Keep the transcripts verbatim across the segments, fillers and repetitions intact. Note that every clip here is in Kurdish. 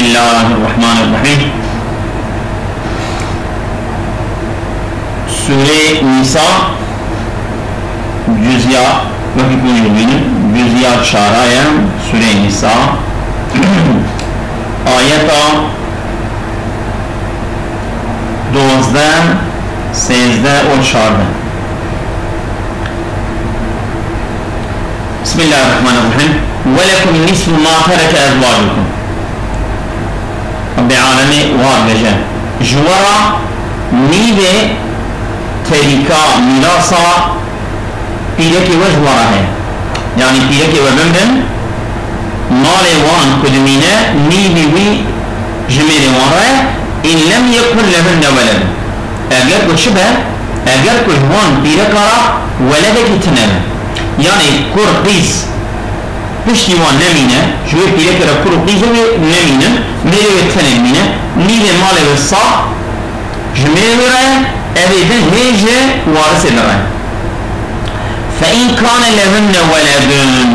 Bismillahirrahmanirrahim. Sûrê Nîsa, cuzya, wekî ku hûn dibînin, cuzya çara ye, Sûrê Nîsa. Ayeta dozdeh, sêzdeh û çardeh. Bismillahirrahmanirrahim. Ve lekum nisfu ma tereke ezvacukum. Rabbê Alemê wiha dibêje, ji we re nîvê terîka, mîrasa pîrekê we ji we re heye. Yanî pîrekê we bimrin, malê wan ku dimîne, nîvî wî ji mêrê wan re ye. În lem yekun lehunne weledun. Eger ku çi be? Eger ku ji wan pîreka re weledekî tune be. Yanî kur, qîz piştî wan nemîne, ji wê pîrekê re kur û qîzê wê nemînin, mêrê wê tenê dimîne, nîvê malê wê sax ji mêrê wê re ye, ev ê din hê ji warisê din re ye. Fe in kane lehunne weledun,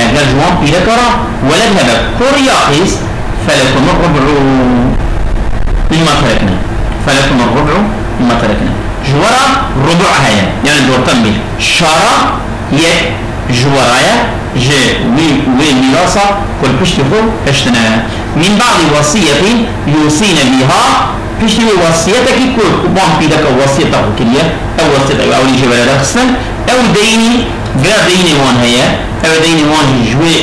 eger ji wan pîreka re weled hebe, kur ya qîz, felekum rub'u mimma terekne. Felekum rub'u mimma terekne. Ji we re rubu' heye, yanî dortem bir. Çara yek ji we re ye, ji wî, wê mîrasa ku li piştî xwe hiştine. Min ba'di wesiyetin yusîne biha, piştî wê wesiyetekî ku wan pîreka wesiyeta xwe kiriye, ew wesiyeta ew ewilî ji we re derxistin, ew deynî, vira deynê wan heye, ew deynê wan jî ji wê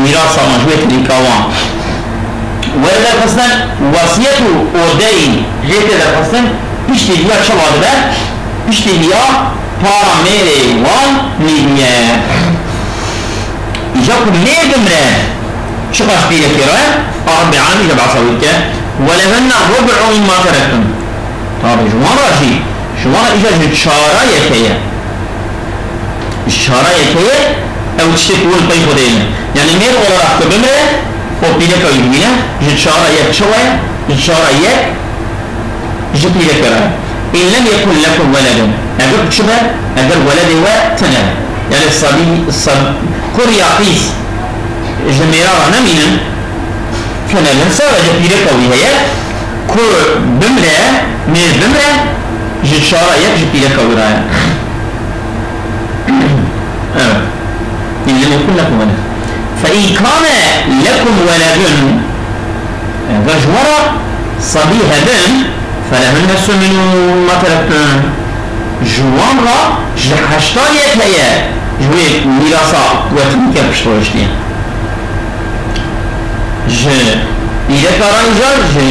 mîrasa wan, ji wê terîka wan were derxistin, wesiyet û o deyn jê tê derxistin, piştî viya çawa dibe? Piştî viya para mêrê wan nîviye. Îca ku mêr bimre, çiqas pîrekê re, a Rabbê Alemî îca behsa wî dike. Welehunne rub'u mimma terektum. Tabi ji wan re jî, ji wan re îca ji çara yekê ye. Ji çara yekê ye, ew tiştê ku hûn li pey xwe de ne. Yanî mêr olarak ku bimre, o pîreka wî dimîne, ji çara yek çawa ye? Ji çara yek ji pîreke re. În lem yekun lekum weledun. Eger çi be? Eger weledê we tune be. Yanî sabî, sab-, kur ya qîz ji mêra re nemînin, tune bin, sadece pîreka wî heye. Ku bimre, mêr bimre, ji çara yek ji pîreka wî re ye. Evet. În lem yekun lekum weledun. Fe in kane lekum weledun. Eger ji we re sebî hebin, felehunne sumunu mimma terektum. Ji wan re ji heşta yek heye, ji wê mîrasa ku we tînî kir piştro hiştiye. Ji pîreka re îcar, ji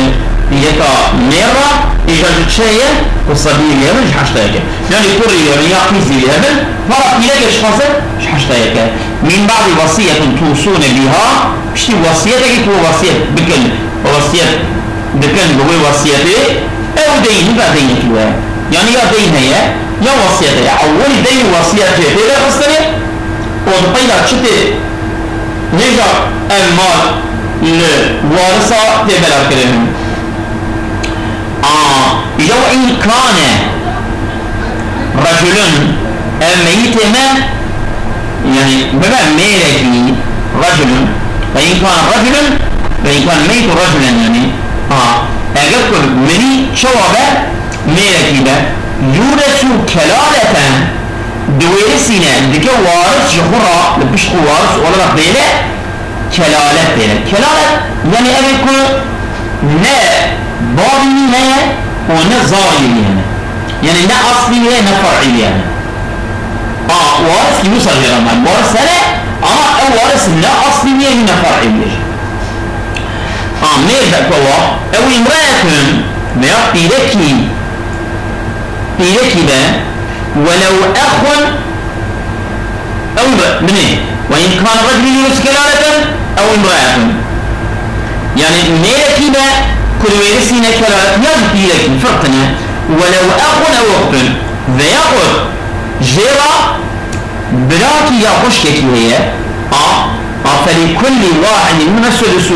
pîreka mêr re îcar ji çi heye? Ku sebî wî hebin ji heşta yek e. Yanî kurî wî hebin ya qîzî wî hebin, para pîrekê çiqas e? Ji heşta yek e. Min ba'di wesiyetin tusûne biha, piştî wesiyetekî ku wesiyet bikin, wesiyet dikin bi wê wesiyetê, ew deyn, va deynekî we. Yanî ya deyn heye, ya wesiyet heye. Ewwelî deyn û wesiyet jê tê derxistinê, û di peyda çi tê hêja ev mal li warisa tê belavkirin. A, îja we in kane reculun, ev meyitê me, yanî bibe mêrekî, reculun, ve in kane reculun, ve in kane meyitun reculen, yanî, a, eger ku minî çawa be, mêrekî be, yuresu kelaleten, diwêrisîne, dike waris ji xwe re, li pişt xwe waris olarak bêle, kelalet tê. Kelalet, yanî ev ê ku ne bavî wî heye û ne zarî wî hene. Yanî ne aslî wî heye, ne fer'î wî hene. A, waris kî wisa jê re me. Waris hene, ama ew waris ne aslî wî heye, ne fer'î wî heye. A, mêr be ku wa, ew imraetun, veya pîrekî, pîrekî be, welew exun, ew be, binê, ve in kane reculun yurisu kelaleten, ew imraetun. Yanî mêrekî be, ku diwêrisîne kelalet, ya jî pîrekî, firqine, welew exun ew uxtun, veya xwe jê re birakî ya xwişkekî heye, a, a felî kullî wahidin minhuma sudusu,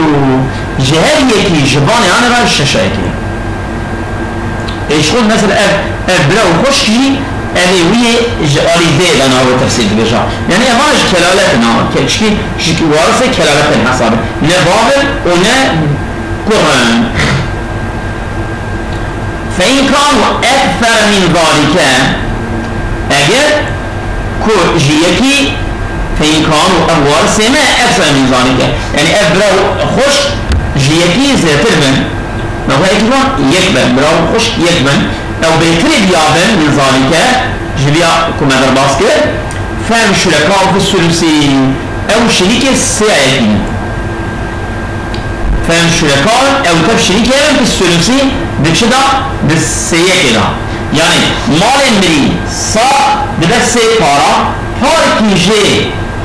ji her yekî ji vanê anê re şeşa yekê. Ê ji xwe mesela ev, ev bira û xwişk jî Evê wî yê ji alî dê de navê tefsîr dibêje. Yanî evan ji kelalet in, ha. Ke-, çikî ji warisê kelalet in hesabê. Ne bav in û ne kur in. Fe in kanu ekser min zalike, eger ku ji yekî, fe in kanu, ev warisê me, ekser min zalike. Yanî ev bira xwişk ji yekî zêtir bin. Nava yekî wan yek bin. Bira xwişk yek bin. Ew bêtirê diya bin min zalike, ji viya ku me derbas kir. Fe hum şureka fi sulusî, ew şirîkê sêya yekî ne. Fe hum şureka, ew tev şirîkê bin fi sulusî, di çi da, di sêyekê da. Yanî malê mirî sa dibe sê para, parkî jê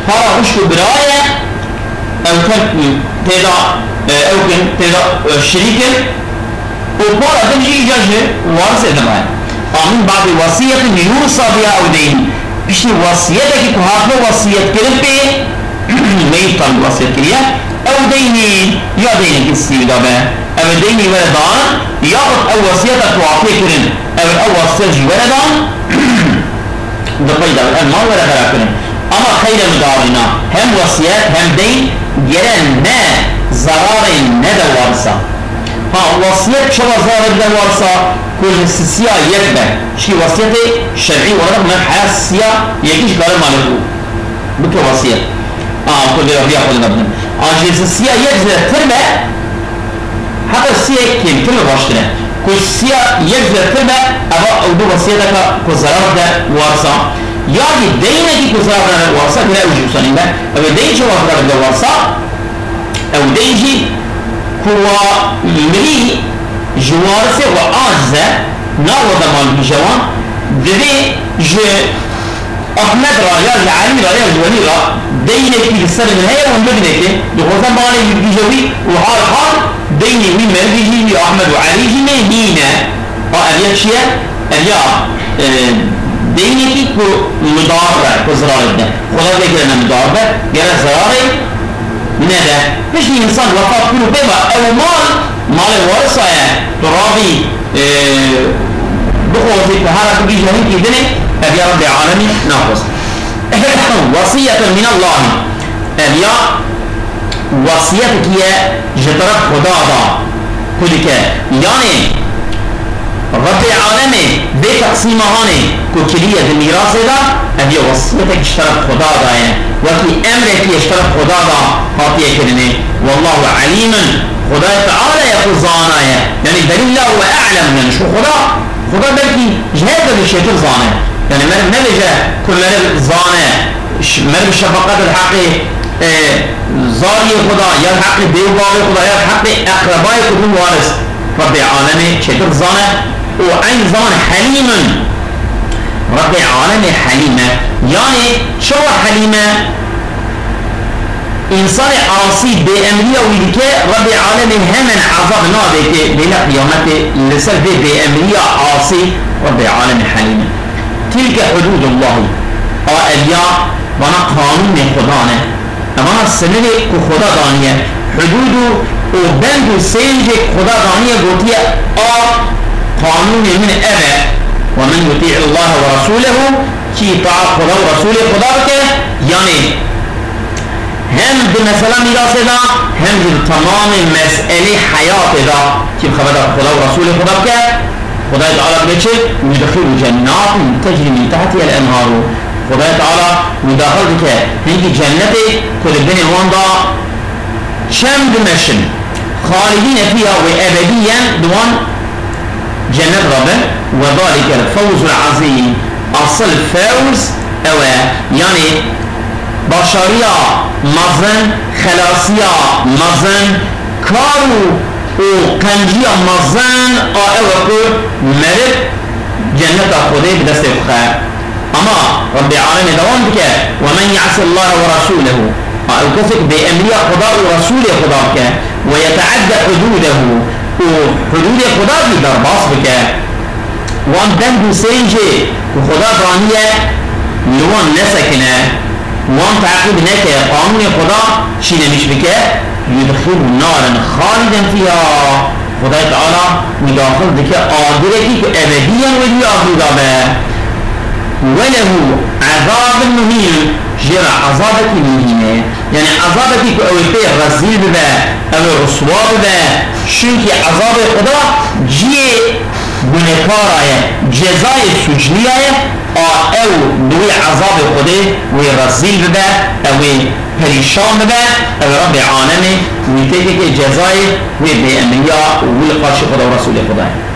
para xwişk û bira ye, ew tev tê da, e, ew kin tê da, e, şirîk in. Û para din jî îca ji warisê dibe. A min ba'dî wesiyetin yusa biha ew deyn. Piştî wesiyetekî ku hatine wesiyetkirin pê, meyît tam wesiyet kiriye, ew deynî ya deynekî sivî dabe. Ew ê deynî were dan, yaxud ew wesiyeta ku hatiye kirin, ew ê ew wesiyet jî were dan. Di pey de ev mal were xerabkirin. Ama xeyrê midarîna, hem wesiyet hem deyn gere ne zerarê nede warisa. Ha, wesiyet çawa zerarê bide warisa? Ku ji sisiya yek be. Çi wesiyetê şerî orada bûne, heya sisiya yekî ji kare malê bû. Bike wesiyet. A, ku lê riya xwe de bidim. A, ji sisiya yek zêdetir be, heta siyek kêmtir be baştir e. Ku siya yek zêdetir be, eva ew du wesiyeteka ku zerar de warisa. Ya jî deynekî ku zerar de warisa, gere ew jî wisa nîne. Ew ê deyn çawa zerar de warisa? Ew deyn jî ku wa mirî ji warisê xwe aciz e, naxwaze malbîje wan, divê ji Ahmed ra ya ji Elî ra ya ji Welî ra deynekî li ser min heye û min binêke, dixwaze malê wî bigihîje wî û hal hal deynê wî merivî jî, wî Ahmed û Elî jî ne hîn e. Ha, ev ya çi ye? Ev ya, e, deynekî ku mudar be, ku zirarê bide. Xweda vê gere ne mudar be, gere zirarê nede. Piştî însan wefat kir û pê ve ew mal, malê warisa ye. Tu rabî, e, bixwazî ku hera bigihîje hinkî dinê, ev ya Rebbê Alemîn naxwest. Wesiyeten min Allahî. Ev ya wesiyetekî ye ji teref Xuda da. Ku dike, yanê Rebbê Alemê vê teqsîma hanê ku kiriye di mîrasê de, ev ya wesiyetek ji teref Xuda da ye. Wekî emrekî ye ji teref Xuda da hatiye kirinê. Wallahu alimun. Xudayê Teala ye ku zana ye. Yanî belillahu a'lem, yanî ji Xuda, Xuda belkî ji her tevî çêtir zane. Yanî meriv nebêje ku meriv zane, ş-, meriv şefaqet li heqê, e, zariyê xwe da, ya li heqê dê û bavê xwe da, ya li heqê eqrebayê xwe din waris. Rebbê alemê çêtir zane û eyn zaman helîm in. Rebbê alemê helîm e. Yanî çawa helîm e? Însanê asî bêemriya wî dike, Rebbê alemê hemen ezab nade ke bêne qiyametê li ser vê bêemriya asî Rebbê alemê helîm e. Tilke hududullahî. A ev ya vana qanûnê Xuda ne. Evana sinirê ku Xuda daniye. Hudûd û, û bend û sêncê ku Xuda daniye gotiye, a qanûnê min ev e. Ve men yutî'illâhe ve resûlehu, kî taat Xuda û Resûlê Xuda bike, yanî hem di mesela mîrasê de, hem jî di temamê meselê heyatê de kî xebera Xuda û Resûlê Xuda bike, Xudayê Teala dibê çi? Yudxîlu cennatin tecrî min tehtihel enharu. Xudayê Teala wî daxil dike hingî cennetê ku di binê wan de çem dimeşin. Xalidîne fîha, wê ebedîyen di wan cennet re bin. Ve zalikel fewzul azîm. Asil fewz ew e. Yanî başariya mezin, xelasiya mezin, kar û û qenciya mezin a ew e ku meriv cenneta Xwedê bi destê xwe xe. Ama Rebbê alemê dewam dike, "Ve men ya'sillahe ve resûlehu." A ew kesek bêemriya Xweda û Resûlê Xweda bike, "Ve yeteedde hudûdehu." Û hudûdê Xweda jî derbas bike. Wan bend û sêncê ku Xweda daniye li wan nesekine, wan teqîb neke, qanûnê Xweda çînemîş bike, yudxîlu narin xaliden fîha. Xwedayê Teala wî daxil dike agirekî ku ebediyen wê di wî agirî de be. وَلَهُ عَذَابٌ مُهِينٌ, jê re ezabekî mihîne ye. Yanî ezabekî ku ew ê pê rezîl bibe, ew ê riswa bibe. Çunkî ezabê Xuda cihê gunekara ye, cezayê sûcliya ye, a ew bi wê ezabê Xwedê wê rezîl bibe, ew ê perîşan bibe, ew ê Rebbê alemê wî têkeke cezayê wê bêemriya û wî li qarşî Xweda û Resûlê Xweda ye.